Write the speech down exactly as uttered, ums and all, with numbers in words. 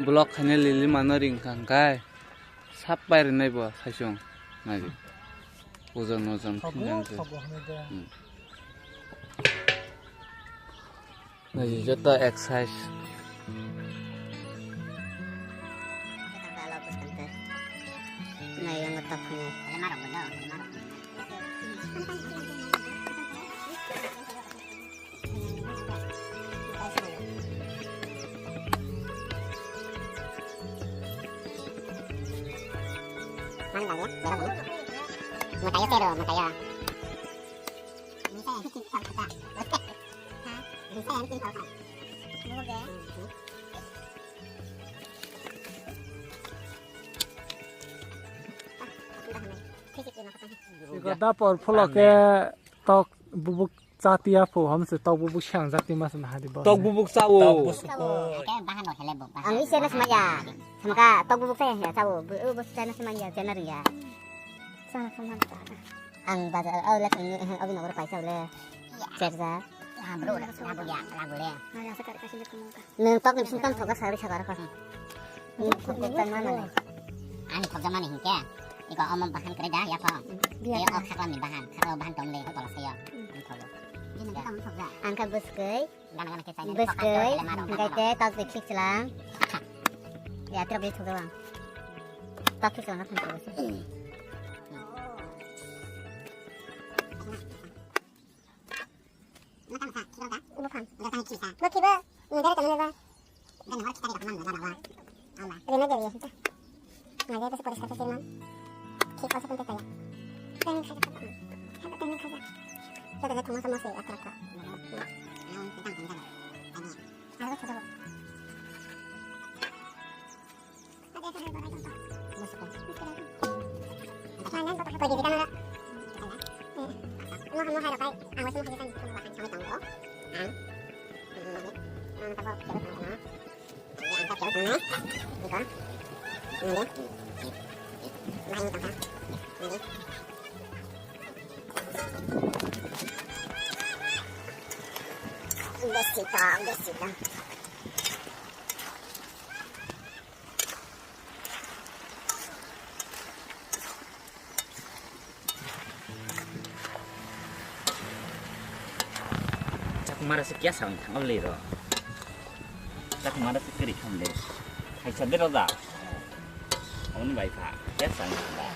Vlog khaina lili mano ring kha hwnkhe sap pai rwnai bo saisung nai. Ojon ojon Thogo, phinang je. Thogo hwnwi de. Hmm. Nai joto exercise. Nai yang tok ni. Mataya pero, mataya. Iko da por phulo khe tok bubuk chatiya phu hamse tok bubuk siang jati mas na hadi bo. Tok bubuk sao. Tok bubuk sao. Ang ise na semaya. Semaka tok bubuk saya ya sao. Bu bu saya na semaya saya na ria. Sana sama ta. Ang bazar au le sing au nogor paisa le. Serja. Labu ya, labu ya, labu le. Nwng tok ni bising tong thogo sagri sagar kha. Nwng thok thok tang ma mane. Ani thok jamani hinkhe. Iko omo bahan kre da ya pho. Biya. E o khaklam ni bahan, khaklam bahan tong le ko tola sayo. Ani thogo. Ini ka thok ja. Angka bwskwi. Gana gana khe chaina. Bwskwi. Gaite tok de khik chlang. Ya trok de thok jawang. Tok khik chlang thang thogo. Bo phan. Bo khiba, ni dare tamo ba. Rina jari ya sita. Ngaja besi poriskar sesi man. Khik asa pun tetaya. Teng khaja. Teng khaja. Kita lihat teman sama si akar akar. Harus khaja. Besito, besito. Chakmara se kya sound thang le ro. Chakmara se kiri kham le. Hai sa de ro da. Oni bai pha kya sound thang da.